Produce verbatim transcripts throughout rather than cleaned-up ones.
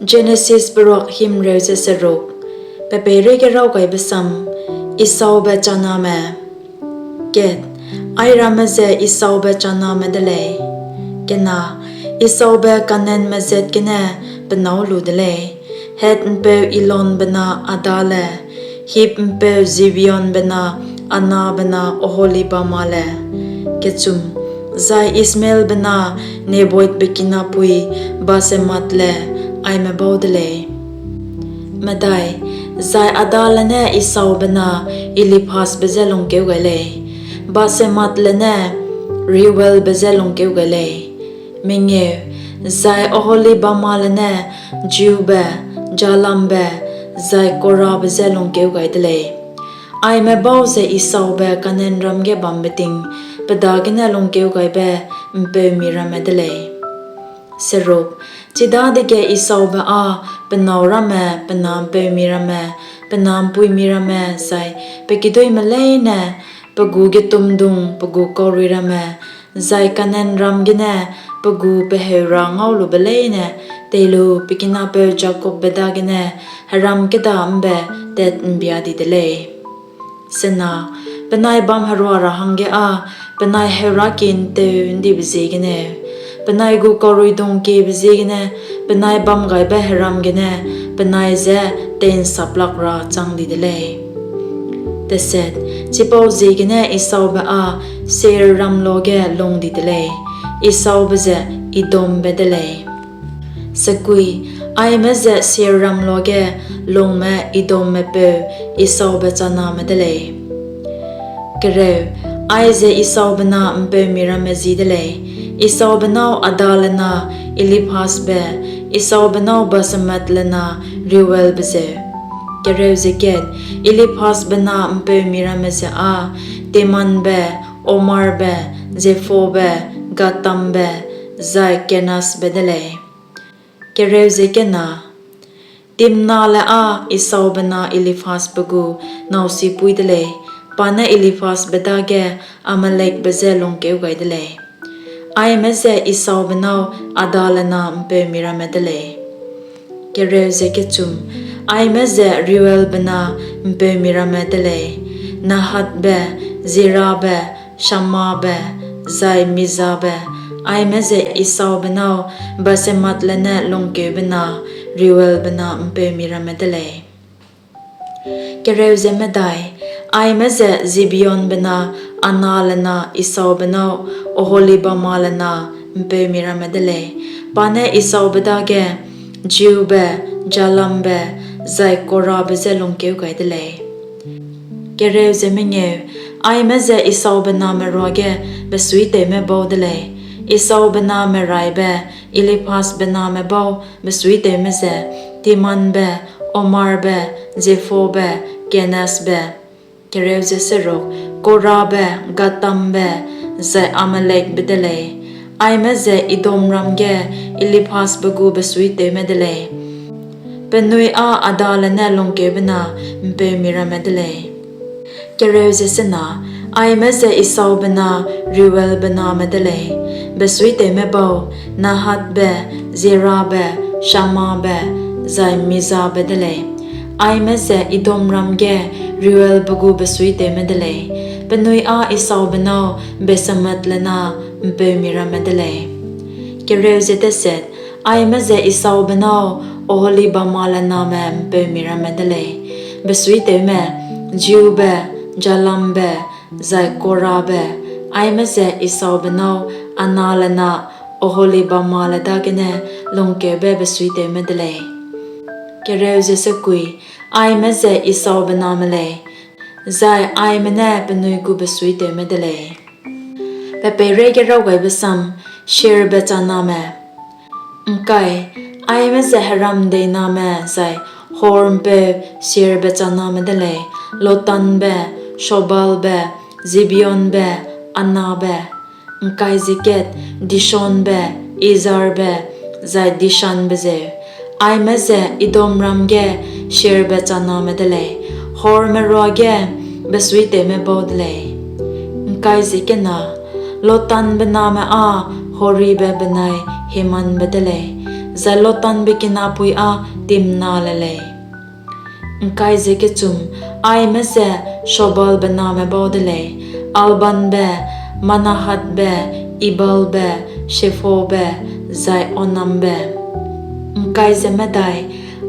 Jenesis Peruak Himreu ze Seruk. Pe peireige raw gaibe sam: Esaube Chaname. Kat, airamme ze Esaube chaname de lei. Kena, Esaube Kanaanme zat gene pe nâu lu de lei: Het'mpeu Elonbe na Adale, Hib'mpeu Zibeonbe na Anabe na Oholibamale, kechum, zai Ishmaelbe na Nebaiothbe kinapui Basemath le aime bau de lei. Medai, zai Adale ne Esaube na Eliphazbe je lungkeu gai lei; Basemath le ne Reuelbe je lungkeu gai lei. Mengeu, zai Oholibamale ne Jeube, Jalambe, zai Korabe je lungkeu gai de lei. Aime bau ze Esaube Kanaanram ge bambe ting pe dagene lungkeu gaibe ’mpeumi ramme de lei. Seruk, chidadege Esaube â pe nâu ramme, pe na ’mpeumi ramme, pe na ’mpuimi ramme, zai pe kiduîme leine, pe gu getumdung, pe gu kaurui ramme, zai Kanaanram gene pe gu pe heurâ ngaulube leine tei lu pe kinapeu Jakobbe dagene heram kêda ’mbe tat'mbia di de lei. Sena, penai bamherua ra hangge â penai heurâ kie ’nteu'ndibe ziegeneu, penai gu kauruidung kiebe ziegene penai bamgaibe heram gene penai je tei'nsaplak ra chang di de lei. Chipauziegene Esaube â Seirram luage lung di de lei; Esaube ze Edombe de lei. Sekui, aime ze Seirram luage lungme Edomme peu Esaube chaname de lei. Kereu, aize Esaube na ’mpeumi ramme ji de lei: Esaube nâu Adale na Eliphazbe, Esaube nâu Basemath le na Reuelbe zeu. Kereu ze kat, Eliphazbe na ’mpeumi ramme ze â Temanbe, Omarbe, Zephobe, Gatambe, zai Kenazbe de lei. Kereu ze kena, Timnale â Esaube na Eliphazbe gu nâu sipui de lei; pa ne Eliphazbe dage Amalekbe je lungkeu gai de lei. Aime ze Esaube nâu Adale na ’mpeumi ramme de lei. Aime ze Reuelbe na ’mpeumi ramme de lei: Nahathbe, Zerabe, Shammabe, zai Mizzabe. Aime ze Esaube nâu Basemath le ne lungkeube na Reuelbe na ’mpeumi ramme de lei. Aime ze Zibeonbe na Anale na Esaube nâu Oholibamale na ’mpeumi ramme de lei; pa ne Esaube dage Jeube, Jalambe, zai Korabe je lungkeu gai de lei. Aime ze Esaube name ruage besuitewme bau de lei: Esaube name raibe, Eliphazbe name bau besuitewme ze Temanbe, Omarbe, Zephobe, Kenazbe, Korabe, Gatambe, zai Amalekbe de lei. Aime ze Edomram ge Eliphazbe gu besuitewme de lei; penui â Adale ne lungkeube na ’mpeumi ramme de lei. Aime ze Esaube na Reuelbe name de lei: besuitewme bau Nahathbe, Zerabe, Shammabe, zai Mizzabe de lei. Aime ze Edomram ge Reuelbe gu besuitewme de lei; penui â Esaube nâu Basemath le na ’mpeumi ramme de lei. Aime ze Esaube nâu Oholibamale name ’mpeumi ramme de lei: besuitewme Jeube, Jalambe, zai Korabe. Aime ze Esaube nâu Anale na Oholibamale dagene lungkeube besuitewme de lei. Aime ze Esaube name lei, zai aime ne penui gu besuitewme de lei. Pe peireige raw gaibe sam: Seirbe chaname. Aime ze heram deiname zai Hor'mpeu Seirbe chaname de lei: Lotanbe, Shobalbe, Zibeonbe, Anabe, Dishonbe, Ezerbe, zai Dishanbe zeu. Aime ze Edomram ge Seirbe chaname de lei; Horme ruage besuitewme bau de lei. Lotanbe name â Horibe benai Hemanbe de lei; zai Lotanbe kinapui â Timna le lei. Aime ze Shobalbe name bau de lei: Albanbe, Manahathbe, Ebalbe, Shephobe, zai Onambe.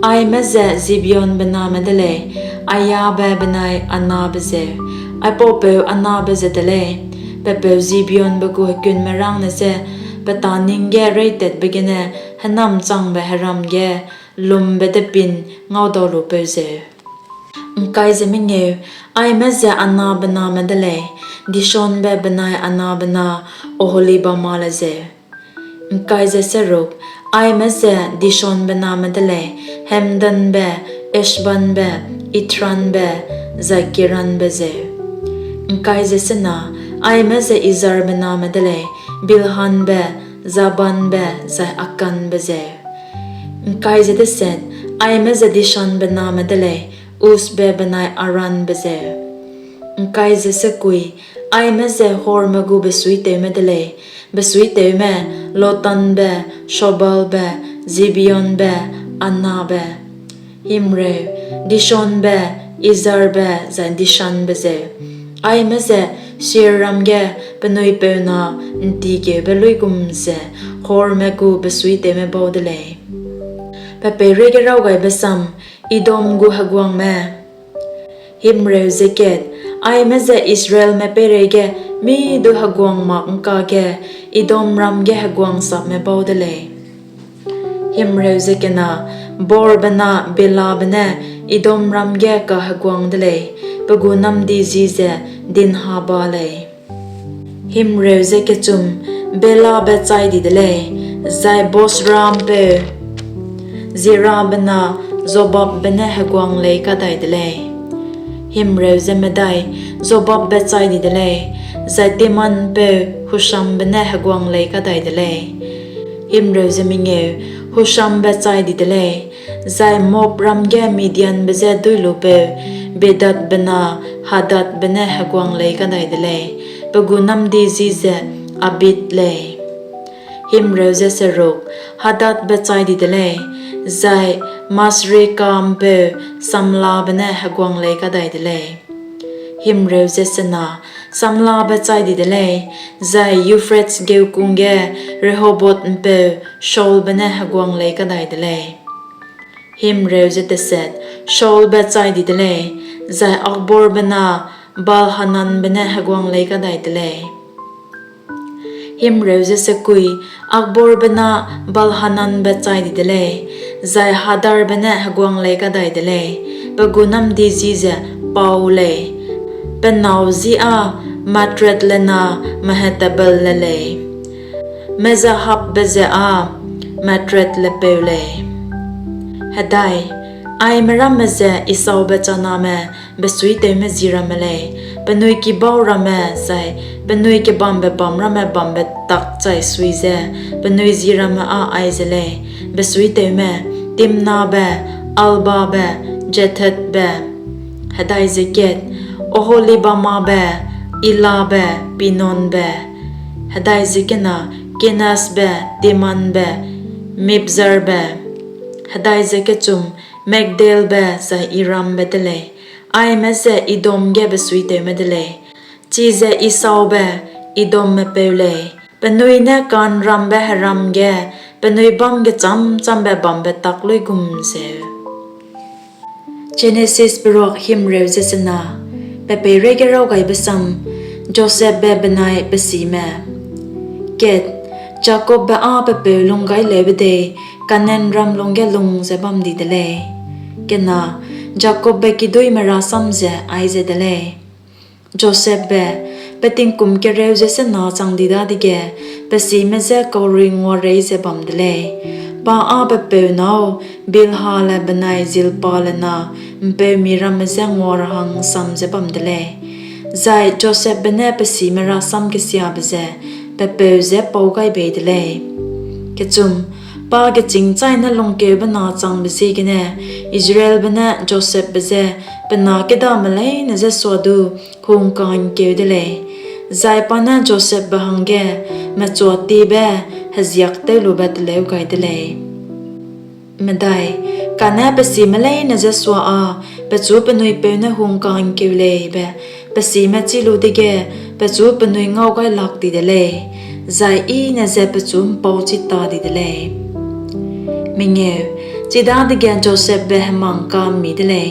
Aime ze Zibeonbe name de lei: Aiabe benai Anabe zeu. Aipaupeu Anabe ze de lei, pe peu Zibeonbe gu hekunmerângne je pe tâ ning ge reîtatbe gene hênamchangbe heram ge lumbe depin ngaudaulupeu zeu. Aime ze Anabe name de lei: Dishonbe benai Anabe na Oholibamale zeu. Aime ze Dishonbe name de lei: Hemdanbe, Eshbanbe, Ithranbe, zai Keranbe zeu. Aime ze Izharbe name de lei: Bilhanbe, Zaabanbe, zai Akanbe zeu. Aime ze Dishanbe name de lei: Uzbe benai Aranbe zeu. Aime ze Horme gu besuitewme de lei: besuitewme Lotanbe, Shobalbe, Zibeonbe, Anabe. Dishonbe, Izharbe, zai Dishanbe zeu. Aime ze Seirram ge penui peu na ’ntigêube luigum ze Horme gu besuitewme bau de lei. Pe peireige Raw Gaibe Sam Edom gu Heguangme Aime ze Israelme peireige mî du heguang mak ’ngkage Edomram ge heguang sapme bau de lei. Borbe na Belabe ne Edomram ge kaheguang de lei; pe gu namdi ji ze Dinhaba lei. Belabe chai di de lei, zai Bozra ’mpeu Zerabe na Jobabbe ne heguang leî kadai de lei. Jobabbe chai di de lei, zai Teman'mpeu Hushambe ne heguang leî kadai de lei. Hushambe chai di de lei, zai Moabram ge Midianbe je duilupeu Bedadbe na Hadadbe ne heguang leî kadai de lei; pe gu namdi ji ze Abid lei. Hadadbe chai di de lei, zai Masrekah'mpeu Samlabe ne heguang leî kadai de lei. Samlabe chai di de lei, zai Euphrates geukung ge Rehoboth'mpeu Shaulbe ne heguang leî kadai de lei. Shaulbe chai di de lei, zai Akborbe na Baal-hananbe ne heguang leî kadai de lei. Akborbe na Baal-hananbe chai di de lei, zai Hadarbe ne heguang leî kadai de lei; pe gu namdi ji ze Pau lei. Pe nâu ji â Matredd le na Mehetabel le lei; Me-zahabbe ze â Matredd le peu lei. Aime ramme ze Esaube chaname besuitewme ji ramme lei; penui kibau ramme zai penui kebambe bâm ramme bambe tak chai sui ze penui ji ramme â aize lei: besuitewme, Timnabe, Albabe, Jethethbe, Oholibamabe, Elabe, Pinonbe, Kenazbe, Temanbe, Mibzarbe, Magdielbe zai Irambe de lei. Aime ze Edom ge besuitewme de lei, chize Esaube, Edomme peu lei; penui ne ka'nrâmbe heram ge penui bâm gechâm-châmbe bambe tak luigum zeu. Jenesis Peruak Himreu ze sena. Pe peireige Raw Gaibe Sam Josepbe benai Pe Sime. Kat, Jakobbe â pe peu lunggaileube dei Kanaanram lungge lung ze bam di de lei. Kena, Jakobbe kiduîme rasam ze aize de lei: Josepbe, pe tingkum kereu ze sena chang di dadege, pe sime je kaurui nguarei ze bam de lei. Pa â pe peu nâu Bilhale benai Zilpale na ’mpeumi ramme je nguara hang ’nsam ze bam de lei; zai Josepbe ne pe sime rasam kesiabe ze pe peu je pau gai bei de lei. Pa gechîng chaine lungkeube na changbe ziegene Israelbe ne Josepbe je pe na kêdame leine je suadu hungka'ngkeu de lei, zai pa ne Josepbe hangge mechuatiebe heziak tewlube teleu gai de lei. Kane pe sime leine je sua â pechu penui peu ne hungka'ngkeu lei be pe sime chî lu dege, pechu penui ngaugailak di de lei, zai yine ze pechu ’mpauchi ta di de lei. Chidadege Josepbe hemang ka'mmi de lei,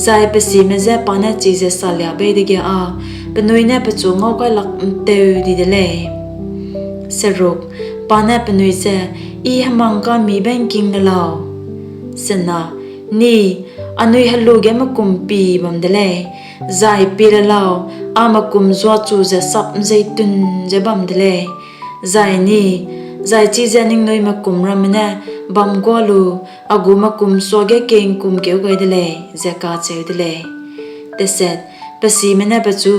zai pe sime je pa ne chize salia bei dege â penui ne pechu ngaugailak'nteu di de lei. Pa ne penui je, I hemang ka'mmibe ’ngking le lau. Ni, anui helu ge mekum pî bam de lei, zai pie le lau, a mekum zuachu ze sap'nzeitun ze bam de lei; zai ni, zai chize ningnui mekum ramme ne bamguâ lu a gu mekum suage kei'ngkumkeu gai de lei, ze kacheu de lei. Pe sime ne pechu,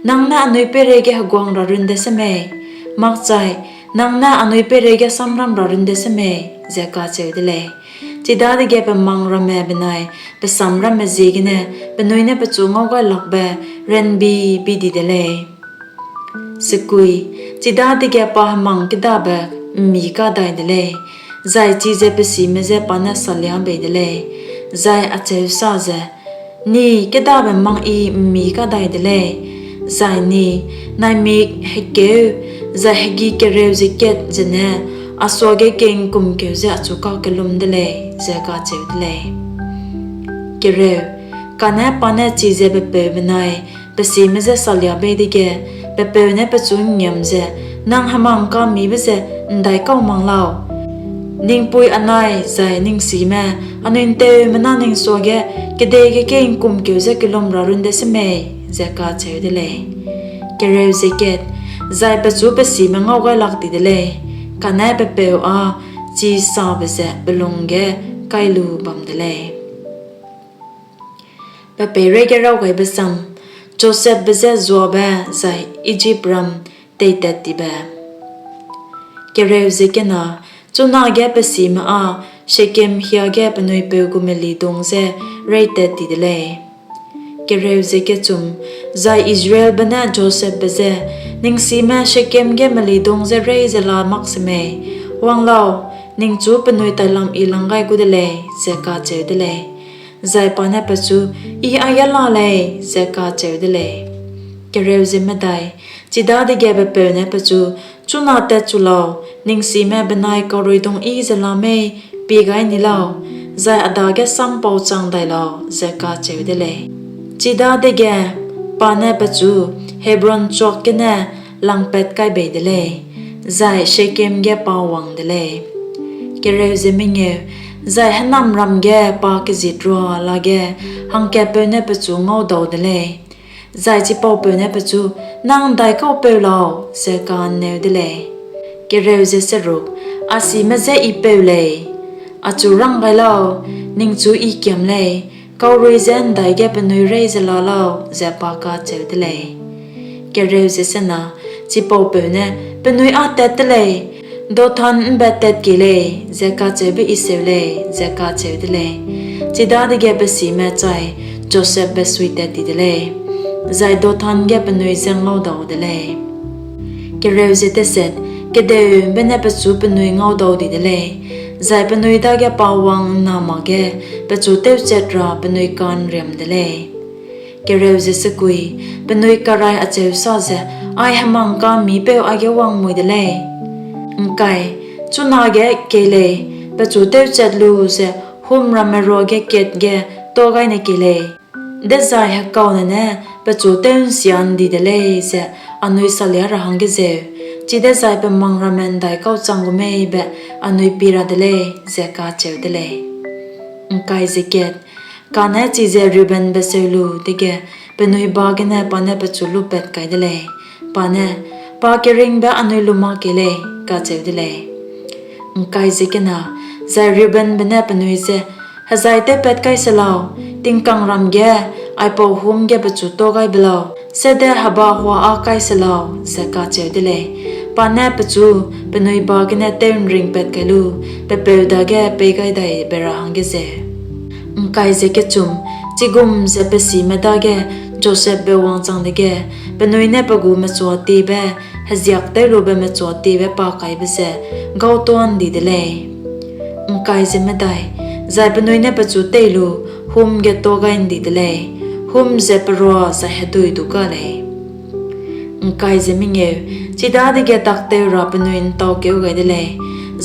Nang ne anui peireige heguang ra run de semei? Makchai, nang ne anui peireige samram ra run de semei? ze kacheu de lei. Chidadege pe mang ramme benai pe sam ramme ziegene penui ne pechu ngaugailakbe ranbibi di de lei. Chidadege pa hemang kêdabe ’mmikadai de lei, zai chize pe sime je pa ne salia bei de lei, zai acheu sa ze, Ni, kêdabe mang I ’mmikadai de lei, zai ni, naimik, hekêu, zai hegi kereu ze kat zene a suage kei'ngkumkeu ze achu kakellum de lei, ze kacheu de lei. Kane pa ne chize pe peu benai pe sime je salia bei dege, pe peu ne pechu ’ngngiam ze, Nang hemang ka'mmibe ze ’ndaikau mang lau? Ning pui anai zai ning sime anui ’nteumena ning suage kedei ge kei'ngkumkeu ze kellum ra run de semei? ze kacheu de lei. Zai pechu pe sime ngaugailak di de lei, kane pe peu â chi sabe ze pe lung ge kai lu bam de lei. Josepbe je Zuabe zai Ijipram Teitattibe Chunage pe sime â Shekem hiage penui peu gu melidung je reitat ti de lei. Zai Israelbe ne Josepbe je, Ning sime Shekem ge melidung je reî ze la mak semei? Wang lau, ningchu penui tailam I lang gai gu de lei, ze kacheu de lei. Zai pa ne pechu, I aige la lei, ze kacheu de lei. Chidadege pe peu ne pechu, Chuna tatchu lau, ning sime benai kauruidung yi ze la mei pie gai ni lau, zai a dage sam pauchang dai lau, ze kacheu de lei. Chidadege pa ne pechu Hebron chuak gene langpat kai bei de lei, zai Shekem ge pa wang de lei. Zai hênamram ge pa kezitrua lage hangkatpeu ne pechu ngaudau de lei, zai chipaupeu ne pechu, Nang ’ndaikau peu lau? ze ka'nneu de lei. A sime je I peu lei. Achu rang gai lau, ningchu I kiam lei, kaurui je ’ndaige penui reî ze la lau, ze pa kacheu de lei. Chipaupeu ne, Penui â tat te lei, Dothan ’mbe tat kei lei, ze kacheube I seu lei, ze kacheu de lei. Chidadege pe sime chai Josepbe suitat ti de lei, zai Dothan ge penui je ngaudau de lei. Kedeube ne pechu penui ngaudau di de lei, zai penui dage pa wang'nna makge pechu tewchat ra penui ka'nriam de lei. Penui karai acheu sa ze, Ai hemang ka'mmipeu aige wang mui de lei. Chunage kei lei, pechu tewchat lu ze hum ramme ruage kat ge tuâ gai ne kei lei, dezai hekaune ne pechu tew'nsia ’ndi de lei ze anui salia ra hangge zeu, chidezai pe mang ramme ’ndaikau chang gu mei be anui pie ra de lei, ze kacheu de lei. Kane chize Reubenbe seu lu dege penui ba gene pa ne pechu lupat kai de lei. Pa ne, Pa keringbe anui lu mak kei lei, kacheu de lei. Zai Reubenbe ne penui je, Hejai tewpat kai se lau, tingkangram ge aipau hum ge pechu tuâ gai be lau, sede heba hua â kai se lau, ze kacheu de lei. Pa ne pechu penui ba gene tew'nringpat kai lu, pe peu dage pei gai dai be ra hangge zeu. Chigum ze pe sime dage Josepbe wangchang dege, penui ne pe gu mechuatiebe, heziak tewlube mechuatiebe pakaibe ze gâutuâ ’ndi de lei. Zai penui ne pechu tei lu hum ge tuâ gai ’ndi de lei; hum ze perua zai hedui du ga lei. Chidadege tak teu ra penui ’ntaukeu gai de lei,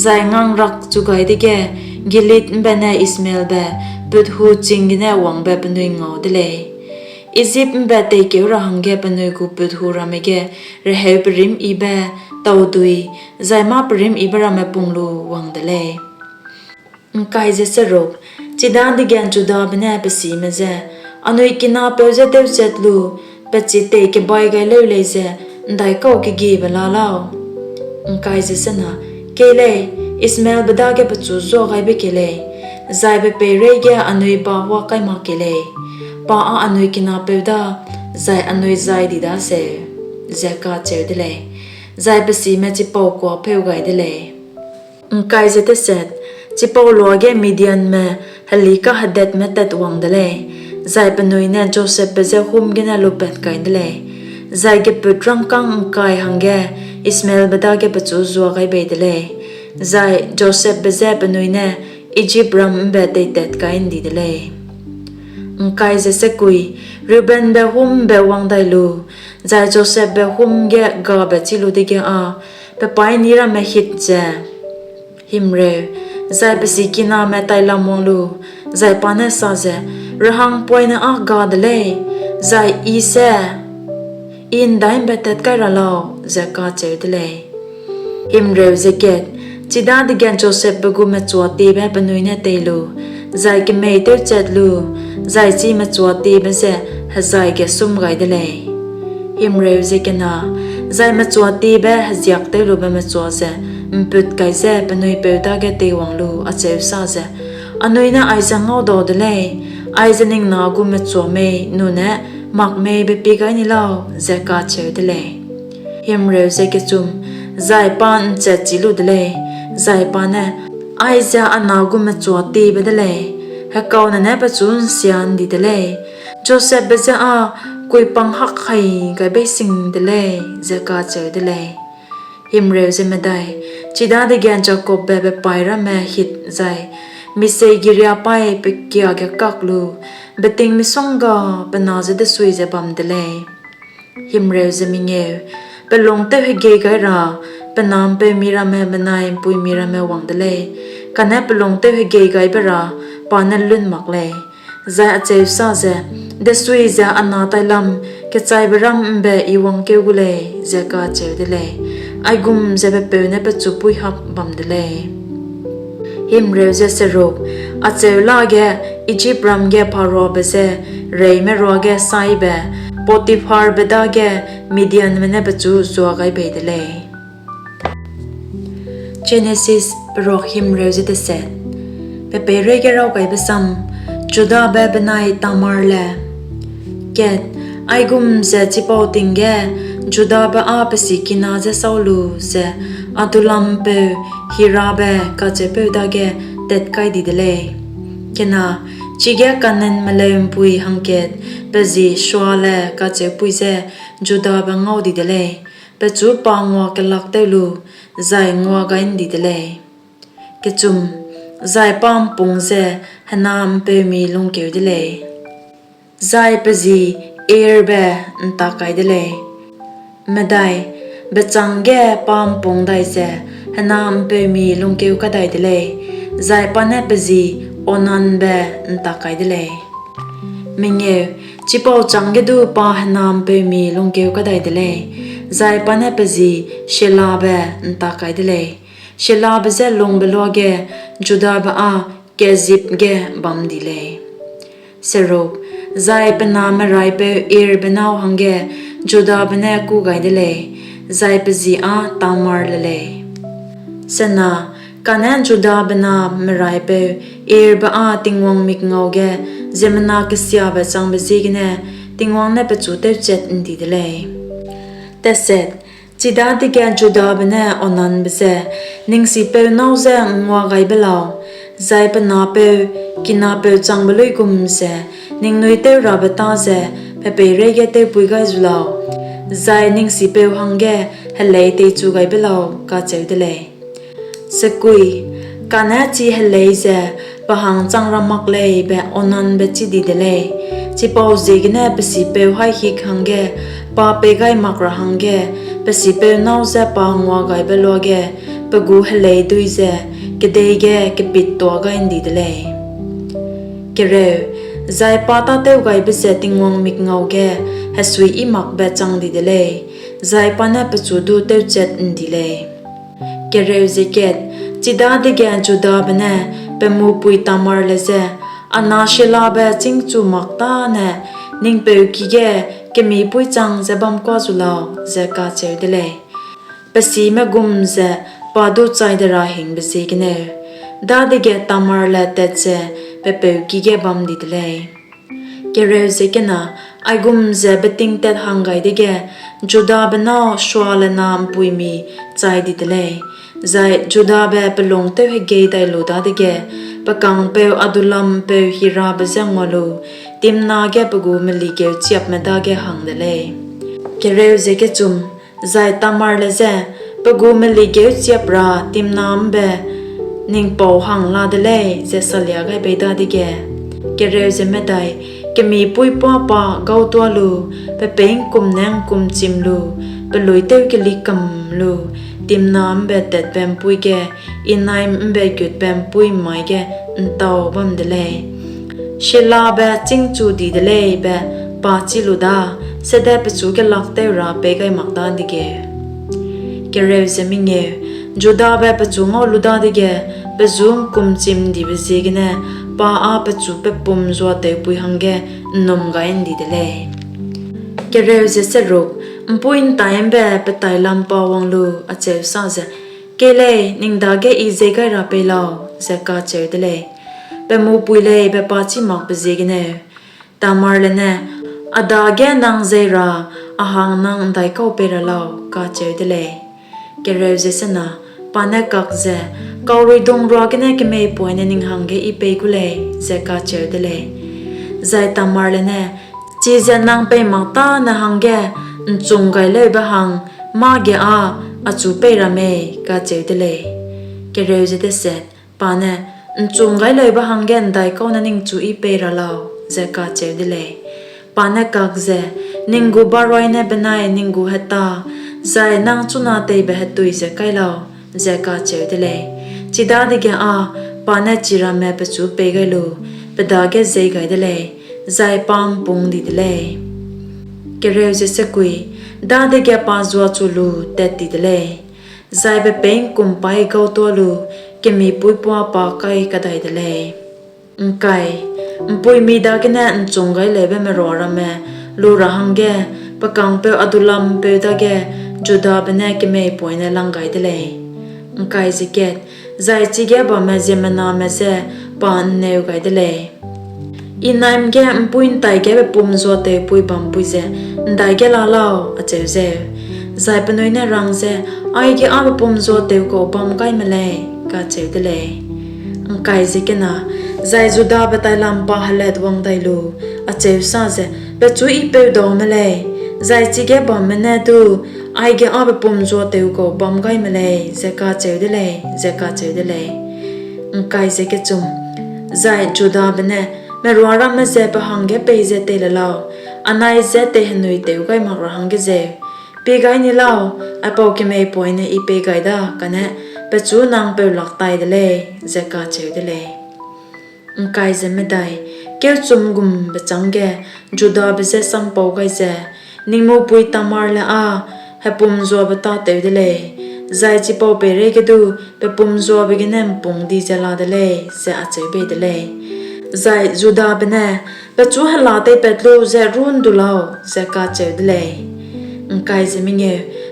zai ngangrakkchu gai dege Gilead ’mbe ne Ishmaelbe put-hu ching gene wangbe penui ngau de lei; Ijip ’mbe teikeu ra hangge penui gu put-hu ramme ge reheu perîmyibe, taudui, zai mâ perîmyibe ramme pung lu wang de lei. Chidadege Judabe ne pe sime je, Anui kinapeu je tewchat lu pe chitei kebai gai leu lei ze ’ndaikau kegiebe la lau? Kei lei, Ishmaelbe dage pechu zuagaibe kei lei, zai pe peireige anui ba huâ kai mak kei lei; pa â anui kinapeu da, zai anui jai di daseu, ze kacheu de lei. Zai pe sime chipau kuâpheu gai de lei. Chipau luage Midianme heli kahedetme tatwang de lei, zai penui ne Josepbe je hum gene lupat kai de lei, zai gepût rangkâng ’ngkai hangge Ishmaelbe dage pechu zua gai bei de lei; zai Josepbe je penui ne Ijipram ’mbe teitat kai ’ndi de lei. Reubenbe hum ’mbe wang dai lu, zai Josepbe hum ge gabe chî lu dege â pe paîni ramme hit ze, zai pe sikiname tailam wang lu, zai pa ne sa ze, Rehangpoine â ga de lei, zai I se I ’ndai ’mbe tat kai ra lau? ze kacheu de lei. Chidadege Josepbe gu mechuatiebe penui ne tei lu, zai kemei tewchat lu, zai chi mechuatiebe ze hejai ge sum gai de lei. Zai mechuatiebe heziak tewlube mechua ze ’mput kai ze penui peu dage teiwang lu acheu sa ze, Anui ne aize ngaudau de lei, aize ning na gu mechua mei nune mak mei be pie gai ni lau? ze kacheu de lei. Zai pa ’nchetchî lu de lei, zai pa ne, Aize a na gu mechuatiebe de lei; hekaune ne pechu ’nsia ’ndi de lei, Josepbe je â kuipang hak hai gai bei sing de lei, ze kacheu de lei. Chidadege Jakobbe pe paî ramme hit zai miseigeria paî pe kia ge kak lu, beting misongga pe na je desui ze bam de lei. Pe lung tewhegeî gai ra pe na ’mpeumi ramme benai ’mpuimi ramme wang de lei, kane pe lung tewhegeî gai be ra pa ne lun mak lei, zai acheu sa ze, Desui ze a na tailam kechaiberam ’mbe I wangkeu gu lei, ze kacheu de lei. Aigum ze pe peu ne pechu puîhap bam de lei. Acheu lage Ijipram ge Pharaobe je reîme ruage saibe Potipharbe dage Midianme ne pechu zua gai bei de lei. Jenesis Pe Peireige Raw Gaibe Sam Judabe benai Tamarle Aigum ze chipau ting ge Judabe â pe sikina je sâu lu ze Adullam ’mpeu Hirabe kacheupeu dage tat kai di de lei. Chige Kanaanme leu'mpui hangkat pe ji Shuale kacheupui je Judabe ngau di de lei; pechu pa nguakelak tew lu, zai ngua gai ’ndi de lei. Zai pa ’mpung ze hena ’mpeumi lungkeu de lei, zai pe ji Erbe ’ntak kai de lei. Bechâng ge pa ’mpung dai ze hena ’mpeumi lungkeu kadai de lei, zai pa ne pe ji Onanbe ’ntak kai de lei. Chipau chângge du pa hena ’mpeumi lungkeu kadai de lei, zai pa ne pe ji Shelabe ’ntak kai de lei; Shelabe je lungbe luage Judabe â Kezib ge bam di lei. Zai pe na meraipeu Erbe nâu hangge Judabe ne kû gai de lei, zai pe ji â Tamarle lei. Kane Judabe na meraipeu Erbe â Tingwang mikngau ge ziemmena kesiabe changbe ziegene Tingwang ne pechu tewchat ’ndi de lei. Chidadege Judabe ne Onanbe je, Ning sipeu nâu je ’ngnguagaibe lau, zai pe napeu kinapeu changbe luigum ze ningnui teurabe tâ ze pe peireige tewpui gai zu lau, zai ning sipeu hangge helei teichu gai be lau, kacheu de lei. Kane chi helei ze pe hang chang ra mak lei be Onanbe chî di de lei; chipauziegene pe sipeu haî hik hangge pa pei gai mak ra hangge pe sipeu nâu je pa nguagaibe luage pe gu helei dui ze kedei ge kepittuâ gai ’ndi de lei. Zai pa tâtewgaibe ze Tingwang mikngau ge hesuiyimakbe chang di de lei, zai pa ne pechu du tewchat ’ndi lei. Chidadege Judabe ne pe mupui Tamarle je, A na Shelabe chîngchu mak tâne ning peu ki ge kemipuî chang ze bamkua zu lau? ze kacheu de lei, pe sime gum ze pa du chai de ra hingbe ziegeneu. Dadege Tamarle tat ze pe peu ki ge bam di de lei. Aigum ze beting tat hang gai dege Judabe nâu Shuale na ’mpuimi chai di de lei, zai Judabe pe lung tewhegei dai lu dadege pe kangpeu Adullam'mpeu Hirabe je ngua lu Timna ge pe gu meligêuchiapme dage hang de lei. Zai Tamarle je, Pe gu meligêuchiap ra Timna ’mbe ning pau hang la de lei, ze salia gai bei dadege, kemipuî puâ pa gâutuâ lu, pe peî ’ngkum ne ’ngkum chim lu, peluî tewkeli kam lu, Timna ’mbe tatbe ’mpuî ge Enaim ’mbe gutbe ’mpuî mai ge ’ntau bam de lei, Shelabe chîngchu di de lei be pa chî lu da, sede pechu kelak tew ra pei gai mak dadegeu. Judabe pechu ngau lu dadege, pe ju ’ngkumchim'ndibe ziegene pa â pechu pe pum zuatewpui hangge ’nnum gai ’ndi de lei. ’Mpuî'ntai ’mbe pe tailam pa wang lu acheu sa ze, Kei lei, ning dage I jei gai ra pei lau, ze kacheu de lei, pe mupui lei be pa chî makbe ziegeneu. Tamarle ne, A dage nang jei ra a hang nang ’ndaikau pei ra lau? kacheu de lei. Pa ne kak ze, Kauruidung ruagene kemeipoine ning hangge I pei gu lei, ze kacheu de lei. Zai Tamarle ne, Chize nang pei mak tâne hangge ’nchunggaileube hang mâge â achu pei ra mei? kacheu de lei. Pa ne, ’Nchunggaileube hangge ’ndaikau ne ningchu I pei ra lau? ze kacheu de lei. Pa ne kak ze, Ning gu baroine benai ning gu heta zai nang chuna teibe hetui ze kai lau, ze kacheu de lei. Chidadege â pa ne chiramme pechu pei gai lu, pe dage jei gai de lei, zai pa ’mpung di de lei. Dadege pa zuachu lu tat ti de lei, zai pe peî ’ngkumpaî gâutuâ lu kemipuî puâ pa kai kadai de lei. ’Mpuimi dagene ’nchunggaileube merua ramme lu ra hangge pe kangpeu Adullam'mpeu dage Judabe ne kemeipoine lang gai de lei. Zai chige bamme ziemmename je pa ’nneu gai de lei, Enaim ge ’mpuî'ntai ge pe pum zuatewpui bampui ze ’ndaige la lau? acheu zeu. Zai penui ne rang ze, Aige â pe pum zuatew kau bam gai me lei, kacheu de lei. Zai Judabe tailam pa helatwang dai lu acheu sa ze, Pechu I peudau me lei, zai chige bamme ne du aige â pe pum zuatew kau bam gai me lei, ze kacheu de lei, ze kacheu de lei. Zai Judabe ne, Merua ramme ze pe hangge peize tei le lau, anai je teihenui tew gai mak ra hangge zeu? Pie gai ni lau, aipau kemeipoine I pei gai da kane pechu nang peulak tai de lei, ze kacheu de lei. Kêu chum gumbe chângge Judabe je sam pau gai ze, Ning mupui Tamarle â hepumzuabe tâtew de lei, zai chipau peireige du pe pumzuabe gene ’mpung di ze la de lei, ze acheu bei de lei. Zai Judabe ne, Pechu hela teipat lu ze rû ’ndu lau, ze kacheu de lei.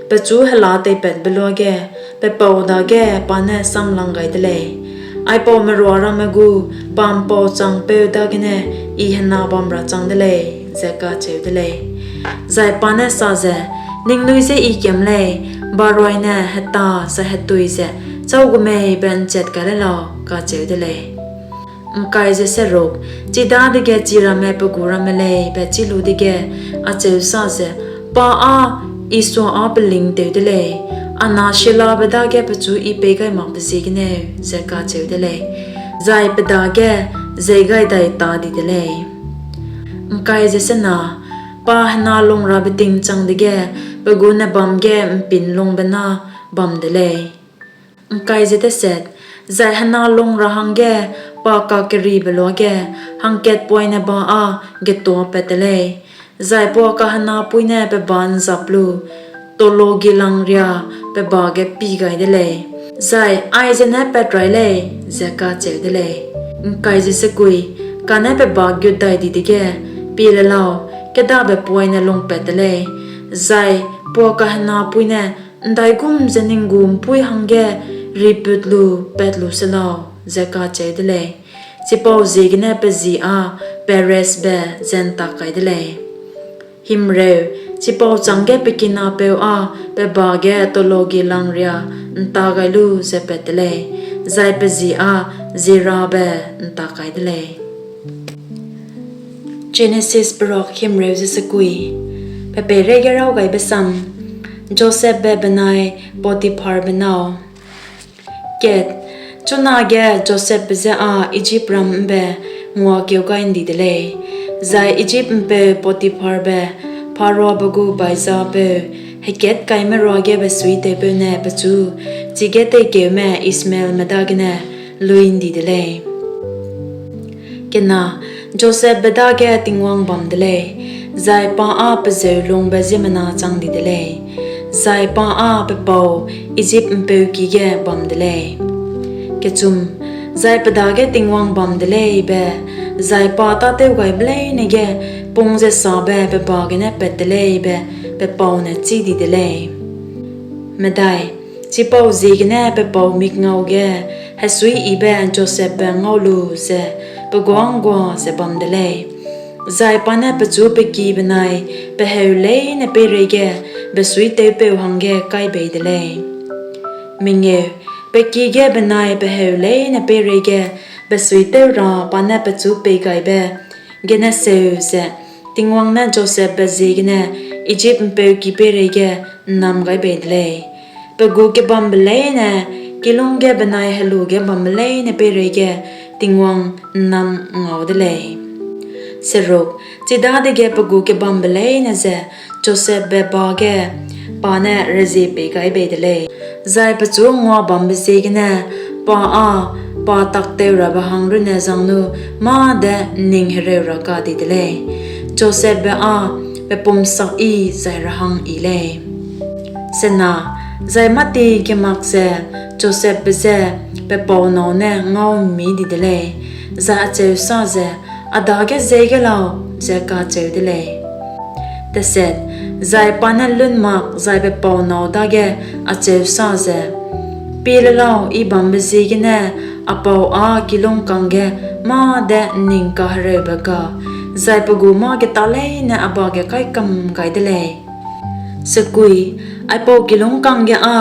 Pechu hela teipatbe luage pe pau dage pa ne samlang gai de lei, Aipau merua ramme gu pa'mpau changpeu dagene I hena bam ra chang de lei, ze kacheu de lei. Zai pa ne sa ze, Ningnui je I kiam lei, baroine heta zai hetui ze châu gu mei be ’nchet kai le lau, kacheu de lei. Chidadege chiramme pe gu ramme lei be chî lu dege, acheu sa ze, Pa â I sua â pelingtew de lei, a na Shelabe dage pechu I pei gai makbe ziegeneu, ze kacheu de lei; zai pe dage jeî gai dai ta di de lei. Pa henalungrabe ting chang dege, pe gu nebâm ge ’mpinlungbe na bam de lei. Zai henalung ra hangge pa kakeribe luage hangkatpoine ba â getuapat te lei; zai puakahenapui ne pe ba ’nzap lu tologielangria pe ba ge pie gai de lei, zai Aize ne pat rai lei, ze kacheu de lei. Kane pe ba gut dai di dege, pie le lau, kêdabe poine lungpat te lei, zai puakahenapui ne, ’Ndaigum ze ning gu ’mpuî hangge riput lu pat lu se lau, ze kacheu de lei. Chipauziegene pe ji â Perezbe ze ’ntak kai de lei. Chipau chângge pe kinapeu â pe ba ge tologielangria ’nta gai lu ze pat te lei, zai pe ji â Zerabe ’ntak kai de lei. Jenesis Perok Himreu ze Sekui. Pe peireige raw gaibe sam: Josepbe benai Potipharbe Nâu. Chunage Josepbe je â Ijipram ’mbe nguakeu gai ’ndi de lei, zai Ijip'mpeu Potipharbe, Pharaobe gu baizapeu, hekatkaime ruage besuitewpeu ne pechu chige teikeume Ishmaelme dagene lui ’ndi de lei. Josepbe dage Tingwang bam de lei, zai pa â pe zeu lungbe ziemmena chang di de lei, zai pa â pe pau Ijip'mpeu ki ge bam de lei. Zai pe dage Tingwang bam de lei be, zai pa tâtewgaibe leine ge pung ze sabe pe ba gene pat te lei be pe pau ne chî di de lei. Chipauziegene pe pau mikngau ge hesuiyibe Josepbe ngau lu ze pe guâ ’nggua ze bam de lei, zai pa ne pechu pe ki benai pe heu leine peireige besuitewpeu hangge kai bei de lei. Pe ki ge benai pe heu leine peireige besuitew ra pa ne pechu peigaibe gene seu ze Tingwang ne Josepbe ziegene Ijip'mpeu ki peireige ’nnam gai bei de lei. Pe gu kebambe leine, kilûng ge benai helu ge bambe leine peireige Tingwang ’nnam ngau de lei. Chidadege pe gu kebambe leine ze Josepbe ba ge pa ne rezie pei gai bei de lei, zai pechu nguabambe ziegene pa â pa takteurabe hang runne zangno mâ de ’nning hereu ra ga di de lei. Josepbe â pe pum sakyi zai rehang yi lei. Zai mâti ge mak ze Josepbe je pe pau nâu ne ngau'mmi di de lei, zai acheu sa ze, A dage jeî gai lau, ze kacheu de lei. Zai pa ne lun mak zai pe pau nâu dage acheu sa ze, Pie le lau, I bambe ziegene a pau â kilûng kangge mâ de ’nning kahereube ga, zai pe gu mâ-geta leine a ba ge kai kam gai de lei. Aipau kilûng kangge â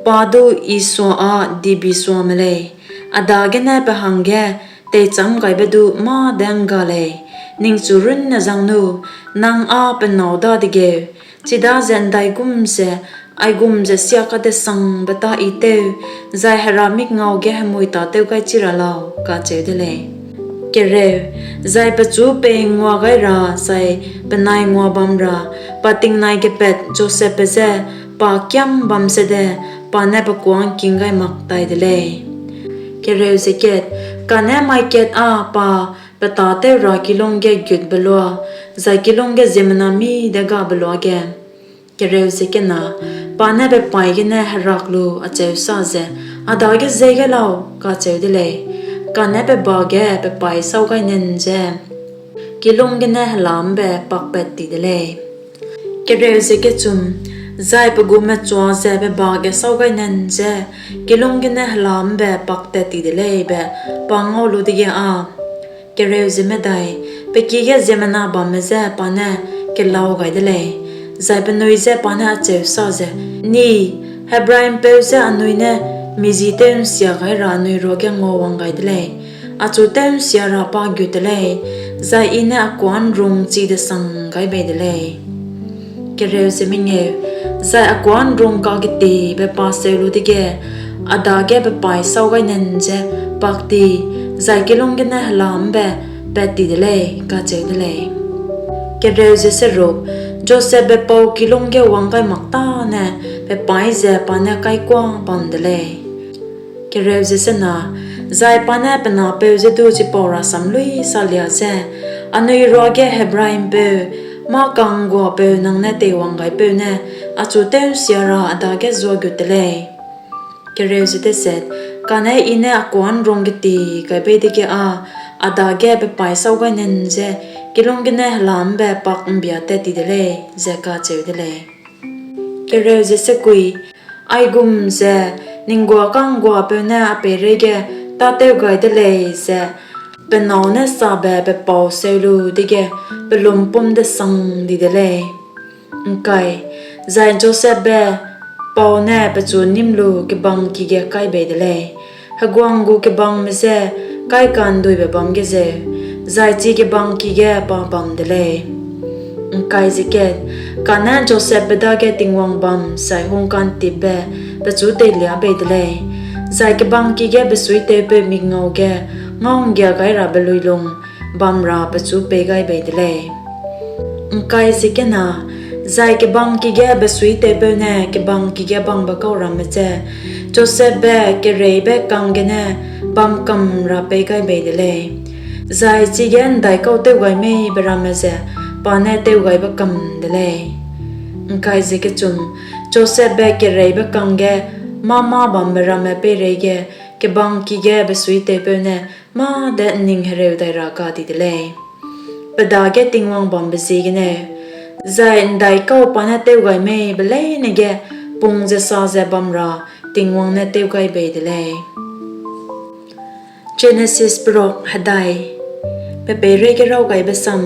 pa du I sua â dibisua me lei, a dagene pe hangge teichâmgaibe du mâ de ’ngga lei; ningchu runne zangno nang â pe nâu dadegeu, chidaze ’ndaigum ze aigum ze sia kadesangbe tâ I tew zai Hera mikngau ge hemui tâtew gai chi ra lau? kacheu de lei. Zai pechu pei ngua gai ra zai penai nguabam ra pa tingnai gepat Josepbe je pa kiâm bam sede pa ne pe kuâ ’ngking gai mak tai de lei. Kane mai kat â pa pe tâtew ra kilûng ge gutbe lua, zai kilûng ge ziemmena mî de gabe luage, pa ne pe paî gene herak lu acheu sa ze, A dage jeî gai lau, kacheu de lei. Kane pe ba ge pe paî sâu gai nan ze kilûng gene hela ’mbe pakpat ti de lei. Zai pe gu mechua ze pe ba ge sâu gai nan ze kilûng gene hela ’mbe paktat ti de lei be pa ngau lu dege â, pe ki ge ziemmena bamme je pa ne kelau gai de lei, zai penui je pa ne acheu sa ze, Ni, Hebrai'mpeu je anui ne mi ji tew'nsia gai ra anui ruage nguawang gai de lei; achu tew'nsia ra pa gut te lei, zai I ne a kuâ ’nrungchi-desang gai bei de lei. Zai a kuâ ’nrung kagetibe pa seu lu dege, a dage pe paî sâu gai nan ze pak ti, zai kilûng gene hela ’mbe pat ti de lei, kacheu de lei. Josepbe pau kilûng ge wang gai mak tâne pe paî ze pa ne kaikuâ bam de lei. Zai pa ne pe napeu je du chipau rasam luî salia ze, Anui ruage Hebrai ’mpeu, mâ ka'ngguapeu nang ne teiwanggaipeu ne achu tew'nsia ra a dage zuagut te lei. Kane I ne a kuâ ’nrung geti gai bei dege â a dage pe paî sâu gai nan ze kilûng gene hela ’mbe pak ’mbia tat ti de lei, ze kacheu de lei. Aigum ze ning guâ ka'ngguapeu ne a peireige tâtew gai de lei, ze pe nâu ne sabe pe pau seu lu dege pe lumpum-desang di de lei. Zai Josepbe pau ne pechu nîm lu kebangki ge kai bei de lei, heguang gu kebangme je kaika'nduibe bâm ge zeu, zai chi kebangki ge pa bam de lei. Kane Josepbe dage Tingwang bam zai hungka'ntipbe pechu teilia bei de lei, zai kebangki ge besuitewpeu mikngau ge ngau'nggiagairabe luilung bam ra pechu pei gai bei de lei. Zai kebangki ge besuitewpeu ne kebangki ge bambe kau ramme je Josepbe kereibe kang gene bam kam ra pei gai bei de lei, zai chige ’ndaikau tew gai mei be ramme ze pa ne tew gaibe kam de lei. Josepbe kereibe kang ge mâ-mâ bambe ramme peireige kebangki ge besuitewpeu ne mâ de ’nning hereu dai ra ga di de lei, pe dage Tingwang bambe ziegeneu; zai ’ndaikau pa ne tew gai mei be leine ge pung ze sa ze bam ra Tingwang ne tew gai bei de lei. Jenesis Perok Hedai. Pe peireige raw gaibe sam: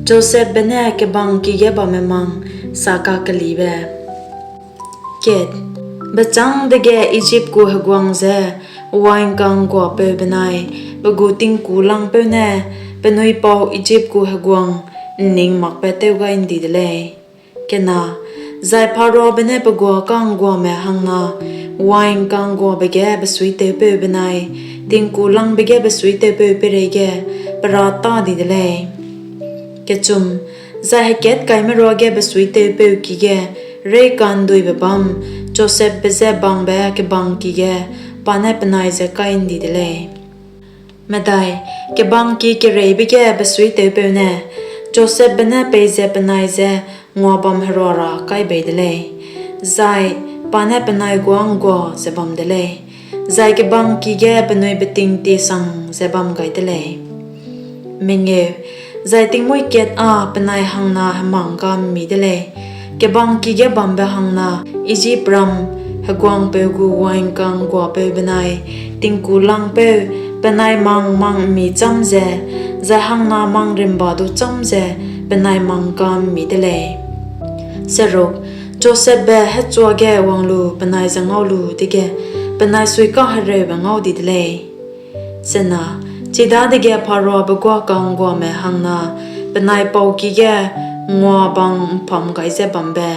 Josepbe ne kebangki ge bamme mang sakakelibe. Bechâng dege Ijip gu heguang je wain ka'ngguapeu benai pe gu tingkulangpeu ne penui pau Ijip gu heguang ’nningmakbe tew gai ’ndi de lei. Zai Pharaobe ne pe guâ ka'ngguame hangna wain ka'ngguabe ge besuitewpeu benai tingkulangbe ge besuitewpeu peireige pe râta di de lei. Zai hekatkaime ruage besuitewpeu ki ge reîka'nduibe bâm Josepbe je bangbe kebangki ge pa ne penai je kai ’ndi de lei. Kebangki kereibe ge besuitewpeu ne Josepbe ne peize penai je nguabam herua ra kai bei de lei, zai pa ne penai guâ ’nggua ze bam de lei, zai kebangki ge penui beting tiesang ze bam gai de lei. Zai tingmuî kat â penai hangna hemang ka'mmi de lei, kebangki ge bambe hangna Ijipram heguangpeu gu wain ka'ngguapeu benai tingkulangpeu penai mang mang'mmi châm ze, zai hangna mang rimba du châm ze penai mang ka'mmi de lei. Josepbe hechua ge wang lu penai je ngau lu dege, penai suikahereube ngau di de lei. Chidadege Pharaobe guâ ka'ngguame hangna penai pau ki ge nguabang ’mpam gai ze bambe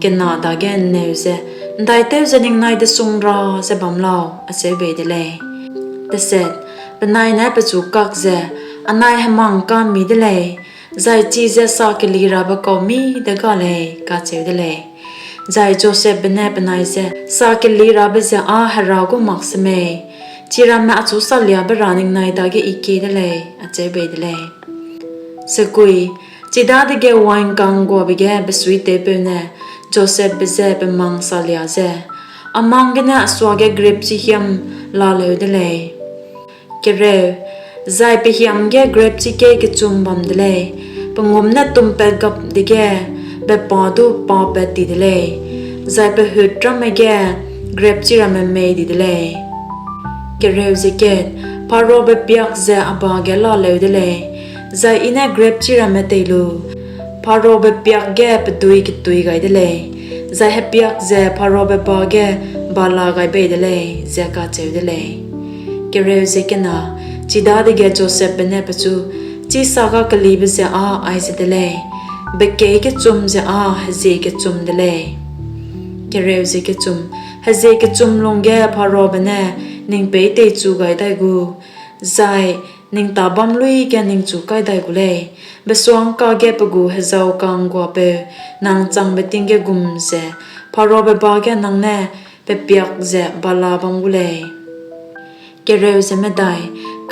kena dage ’nneu ze, ’Ndaitew ze ningnai desung ra ze bam lau? acheu bei de lei. Penai ne pechu kak ze, Anai hemang ka'mmi de lei, zai chize sakeli rabe kau mî de ga lei, kacheu de lei. Zai Josepbe ne penai je, Sakeli rabe ze â Hera gu mak semei? Chiramme achu saliabe ra ningnai dage I kie de lei, acheu bei de lei. Chidadege wain ka'ngguabe ge besuitewpeu ne Josepbe je pe mang salia ze, A mang gene a suage grepchi hiam laleu de lei. Zai pe hiam ge grepchi keî kechum bam de lei; pengûm ne tumpat gap dege, be pa du papat ti de lei, zai pe hut ramme ge grepchi ramme mei di de lei. Pharaobe piak ze a ba ge laleu de lei, zai I ne grepchi ramme tei lu, Pharaobe piak ge pedui ketui gai de lei, zai hepiak ze Pharaobe ba ge bala gai bei de lei, ze kacheu de lei. Chidadege Josepbe ne pechu, Chî sakakelibe ze â aize de lei: Bekeî kechum ze â hezie kechum de lei. Hezie kechum lungge Pharaobe ne ning peî teichu gai dai gu, zai ning tâbâm luî ge ningchu kai dai gu lei; besua'ngka ge pe gu hezau ka'ngguapeu nang changbe ting ge gum ze Pharaobe ba ge nang ne pepiak ze bala bam gu lei.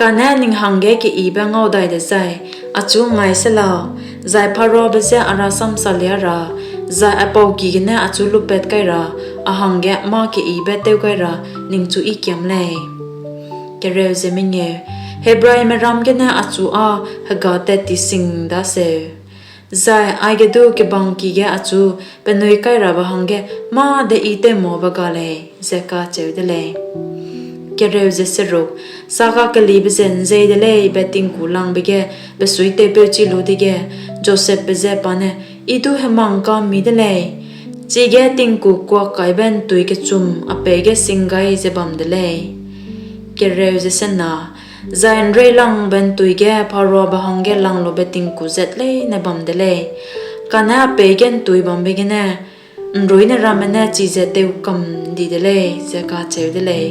Kane ning hangge keyibe ngau dai dezai, achu ’ngngaî se lau, zai Pharaobe je a rasam salia ra zai aipau ki gene achu lupat kai ra a hangge mâ keyibe tew gai ra ningchu I kiam lei. Hebraime ram gene achu â hegatat ti sing daseu, zai aige du kebangki ge achu penui kairabe hangge mâ de I tewmaube ga lei, ze kacheu de lei. Sakakelibe ze ’nzei de lei be tingkulangbe ge besuitewpeu chî lu dege, Josepbe je pa ne, I du hemang ka'mmi de lei; chige tingku kuak kaibe ’ntui kechum a peî ge sing gai ze bam de lei. Zai ’nreilangbe ’ntui ge Pharaobe hangge langlube tingku zat leine bam de lei, kane a peî ge ’ntui bambe gene ’nruine ramme ne chize tew kam ’ndi de lei, ze kacheu de lei.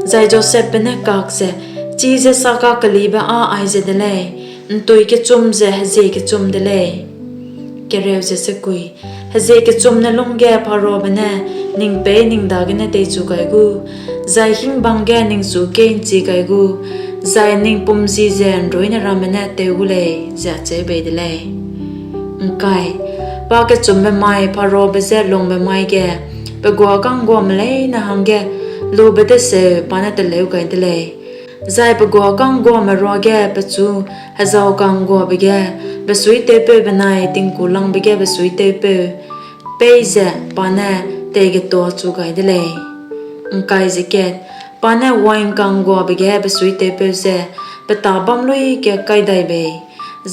Zai Josepbe ne kak ze, Chize sakakelibe â aize de lei: ’ntui kechum ze hezie kechum de lei. Hezie kechumne lungge Pharaobe ne ning peî ning dagene teichu gai gu, zai hingbang ge ning su kei'nchi gai gu, zai ning pum ji ze ’nruine ramme ne tew gu lei, ze acheu bei de lei. Pakechumbe mai Pharaobe je lungbe mai ge pe guâ ka'ngguame leine hangge lube deseu pa ne teleu gai de lei; zai pe guâ ka'ngguame ruage pechu hezau ka'ngguabe ge besuitewpeu benai tingkulangbe ge besuitewpeu peî ze pa ne teigetuachu gai de lei. Pa ne wain ka'ngguabe ge besuitewpeu je pe tâbâm luî ge kai dai bei,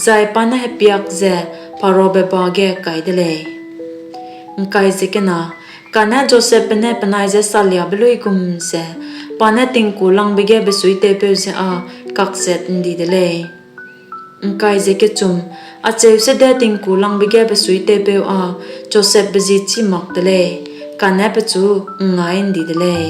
zai pa ne hepiak ze Pharaobe ba ge kai de lei. Kane Josepbe ne penai je saliabe luigum ze pa ne tingkulangbe ge besuitewpeu je â kakzat ’ndi de lei. Acheu sede tingkulangbe ge besuitewpeu â Josepbe ji chî mak te lei, kane pechu ’ngngaî ’ndi de lei.